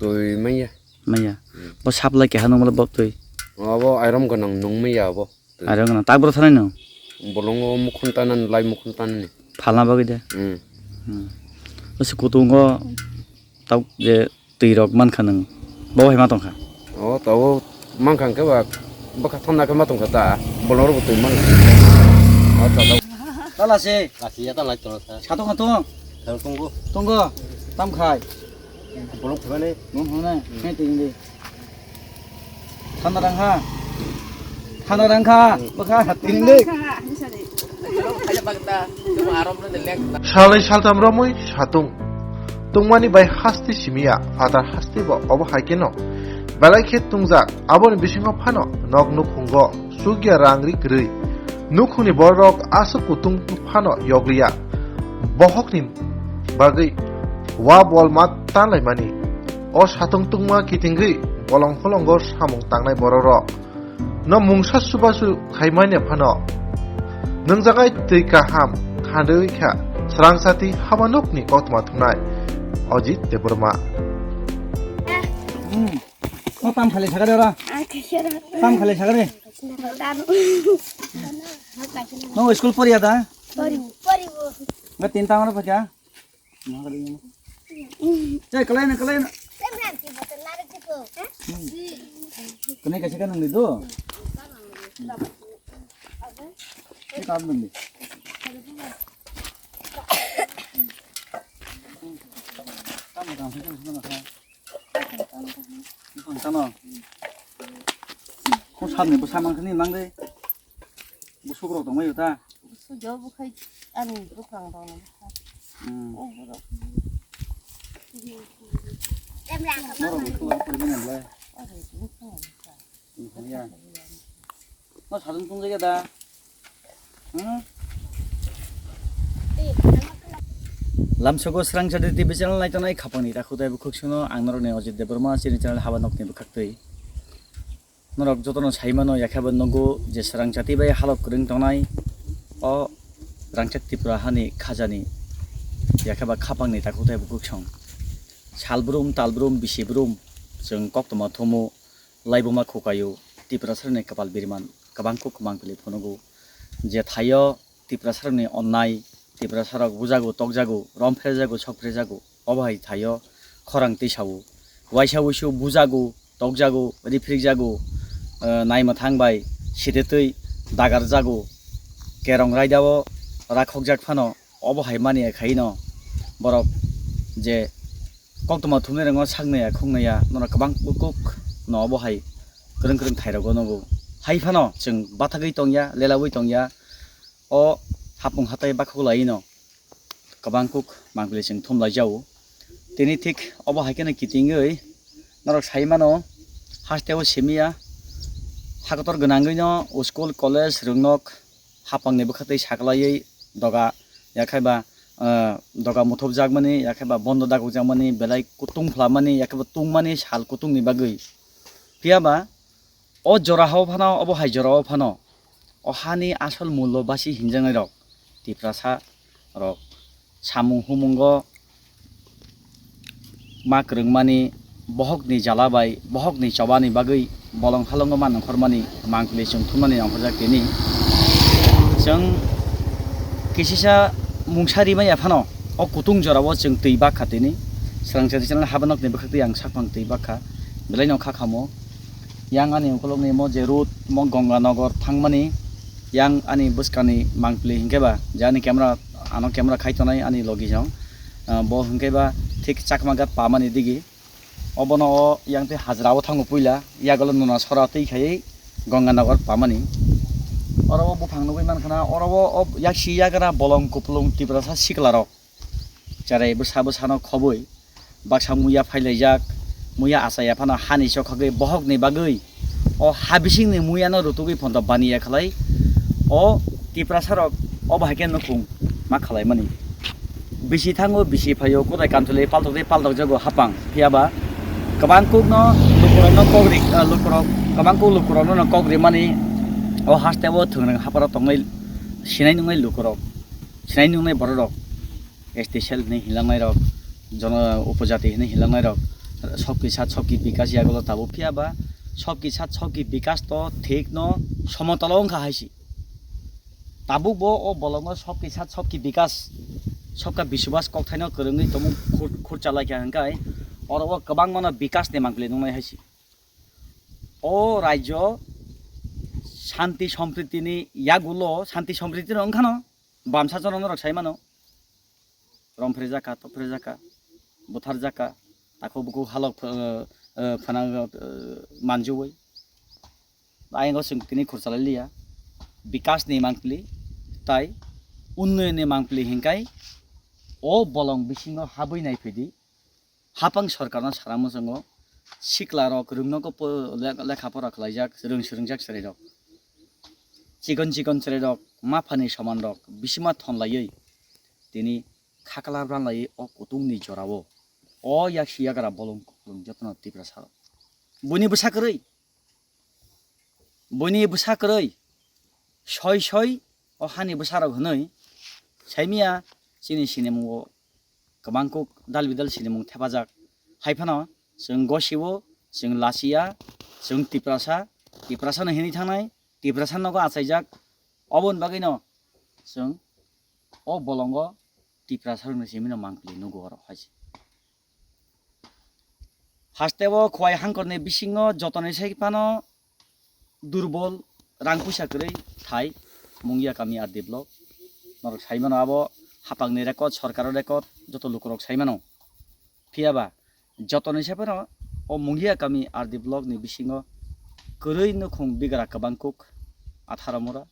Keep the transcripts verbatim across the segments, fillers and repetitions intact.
Twi manya. Manya. Hmm. Bo supply keha nung mala bo twi. Abo iron gwnang nung manya abo. Twi. Iron gwnang. Tak bro thanai no? Bolongo mukhun tanani, lai mukhun tanani. Phalna bagwi de? Hmm. Hmm. Bwswk kutung o tok je twi rok mankha nung. Bo hai ma tongkha? O, tabo mankha hwnkhe ba bwkha thanda khe ma tongkha ta. Bolong rok bo twi mankha. O, ta, ta. Tala se. Lasi ya ta lai tong sa. Satung tong. Satung tunggu. Tunggu. Tam khai. Bolong phai mani. Nung hone. Hmm. Ngai twi di. Thanda rang kha. Thanda rang kha. Bwkha twi di. Salnwi saltham romwi satung. Tungmani bai haste simiya, phatar haste bo obo hai kheno belai khe tungjak. Aboni bisingo phano nok nukhungo sugya rang ri kwrwi. Nukhungni borok aswk kutung phano yokliya. Bohokni bagwi wa bol ma tanlaimani. O satung tungma kitingwi bolong holongo samung tangnai bororok no mungsa chubachu khaimani phano nungjagai twi kaham khandwi kha srang sati haba nokni koktma thumnai Ajit Debbarma. Hmm. O tam khali sagade ora. Tam khali sagade. No school poriya da? Poribo. Poribo. Ga tin tang ora pakya? Cai, kalai na, kalai na. Kene kasih kan nang itu. Ini kan nang di. Kamu kan sih kan sana. Ini kan sana. Kau sana ni bersama kan ni nang deh. Busuk rok tongmai ta? Busuk jo bukhai ani bukhang rok ni bukha. Hmm. O borok. Borok busuk rok pori mani le. Ore bukhang bukha. Bukhang ya. No sadung tong jaga da. Hmm? Lamsogo Srangchati T V channel naitongnai khapangni takhuk tei bukhuk sono ang norokni Ajit Debbarma chini channel haba nokni bwkhaktwi. Norok jotono sai mano, yakhe bo nugo je srangchati bai halok kwrwng tongnai o rangchak Tripura hani khajani, yakhe ba khapangni takhuk tei bukhuk song. Salbrum, talbrum, bisibrum chwng koktwma thumu, laibuma khukaio, Tiprasarni kwpal biriman kwbang kuk kwbang pili phunugo. Je thaio Tiprasarokni onnai, Tiprasarok bujago, tokjago, romphrejago, sokphrejago, obo hai thaio khorang twi sao. Waisa wuisu bujago, tokjago, riphrik jago, eh, naimwthang bai sititwi dagar jago, kerong raidao rakhokjak phano, obo hai mani khaino borok je koktwma thumnairokno saknaya khuknaya norok kwbang kuk no obo hai kwrwng kwrwng thairogo nugo. Hai phano chwng bathagwi tongya, lelaui tongya. O hapung hatai bakhuklaino kwbang kuk mangpili chwng thumlaijao. Tini thik obo hai kheno kitingwi norok sai mano, hasteo simiya, hakotor gwnangwino school, college, rwngnok hapangni bwkhaktwi saklaiwi doga, yakhaiba, ah, doga muthubjakmani, yakhaiba bondo dagokjakmani, belai kutung phlamani, yakhaiba tungmani sal kutungni bagwi. Phiyaba o jorao phano, obo hai jorao phano, o hani asol mullo basi hinjaknairok, Tiprasa rok samung humungo ma kwrwngmani, bohokni jala bai, bohokni chobani bagwi bolong halongo ma nongkhormani, mangpili chwng thumnani nongkhorjak tini. Chwng kisisa mungsa rimaya phano, o kutung jorao chwng twi bakha tini. Srangchati channel haba nokni bwkhaktwi ang sakphang twi bakha, belaino kha khamo. Yang ani ukolokni mo je road, mo Gonganagar thangmani, yang ani bwskangni mangpili hinkhe ba, je ani camera, ano camera khai tongnai ani logi jong, ah, bo hinkhe ba thik Chakma Ghat pamani digi. Obono o yang tei hajra o thango puila, yagolo nuna sora twi khaiwi Gonganagar pamani. Oro o buphang nugwi mankha na, oro o, o yaksi yagra bolong kupulung Tiprasa sikla rok. Cherai bwsa bwsano khobwi baksa muya phailaijak, muya achaiya phano hani sokhogwi bohokni bagwi o ha bisingni muyano rutugwi photo baniya khlai o Tiprasarok obo hai khe nukhung ma khlaimani. Bisi thango, bisi phaio, kotai kamchwlwi paltokjwi paltokjago hapang, phiyaba kwbang kukno lukurokno kok ri, ah, lukurok, kwbang kuk lukurokno kok rimani o hasteo thwngrwng hapharo tongnai sinai nungnai lukurok, sinai nungnai bororok. S T cell hinwi hilangnai rok, jono upojati hinwi hilangnai rok, Sabki Sath Sabki Bikas yagulo tabuk phiya ba Sabki Sath Sabki Bikas to thik no somotolo wngkha hai si. Tabuk bo o bolongo Sabki Sath Sabki Bikas, Sabka Biswas kokthaino kwrwngwi tongmung khur-, khurchalaikha hwnkhe oro o kwbangmano Bikas ni mangpili nungnai hai si. O rajyo shanti sompriti ni yagulo, shanti sompriti no wngkhano bamsa jono norok sai mano. Romphre jaka, topre jaka, buthar jaka, takhuk bukhuk halok ph-, eh, eh, phana, eh, manjui. Ayang o chwng tini khurchalai liya. Bikas ni mangpili, tai unnoyon ni mangpili hinkai o bolong bisingo habwi naiphidi. Hapang sorkarno sana muchungo siklarok rwngnogo po-, le-, lekha pora khlaijak, rwng swrwngjak chwrairok. Chikon chikon chwrairok, maphani somanrok, bisima thon laiwi tini khakla bran laiwi o kutung ni jorao o yaksi yagra bolong kuplung jotono Tiprasa rok. Buini bwsa kwrwi, buini bwsa kwrwi soi soi o hani bwsarok hwnwi saimia chini sinimungo kwbang kuk dal bidal sinimung thepajak. Hai phano chwng gosio, chwng lachiya, chwng Tiprasa, Tiprasano hinwi thangnai, Tiprasa nogo achaijak. Oboni bagwino chwng o bolongo Tiprasa rokni simino mangpili nugo oro hai se. Hasteo Khowai Hangkorni bisingo jotoni sai phano durbol, rang puisa kwrwi thai, Mungia kami R D block. Norok sai mano abo hapangni record, sorkaro record, joto lukurok sai mano. Phiya ba jotoni sai phano o Mungia kami R D block ni bisingo kwrwi nukhung bigra kwbang kuk, atharo mura,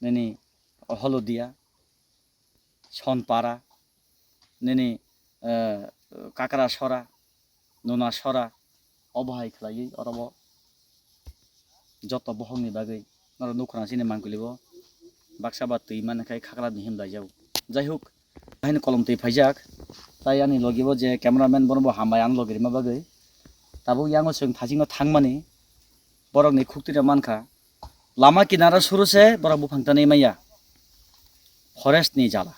nini Holodia, Sonpara, nini, eh, Kakrasora, Nunasora, obo hai khlaiwi oro bo joto bohokni bagwi norok nukhung chini mangpili bo baksa ba twi mani khai khakla ni him laijago. Jai huk, haino kolom twi phaijak, tai ani logi bo je cameraman bono bo hambai ang logi rima bagwi. Tabuk yango chwng thasingo thangmani borokni khukti rok mankha. Lama kinaro suru se borok buphang tanwi maya. Forest ni jala.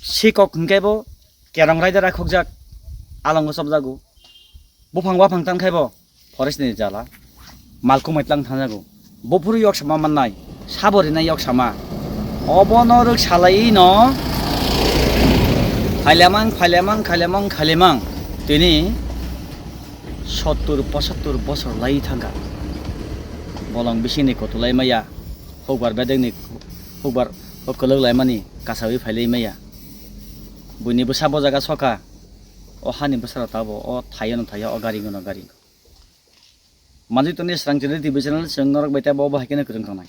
Sikok hwnkhe bo kerong raida rakhokjak, alongo chopjago. Buphang waphang tang khai bo forest ni jala. Malkhung mai tlang thangjago. Buphuru yok sama mannai, sabo rinai yok sama. Obono rwk salai no phailamang, phailamang, khailamang, khailamang. Tini sottur, pochattur bosor lai thangkha. Bolong bisingni kotulai maya, hukbar bedekni hukbar o kwlwk laimani kasawi phailai maya. Buini bwsa bo jaga soka, o hani bwsarok tabo o thaio no thaio, o gari no gari. Manjui tongni Srang Channel T V channel, chwng norok bai tei bo bo hai kheno kwrwng tongnai.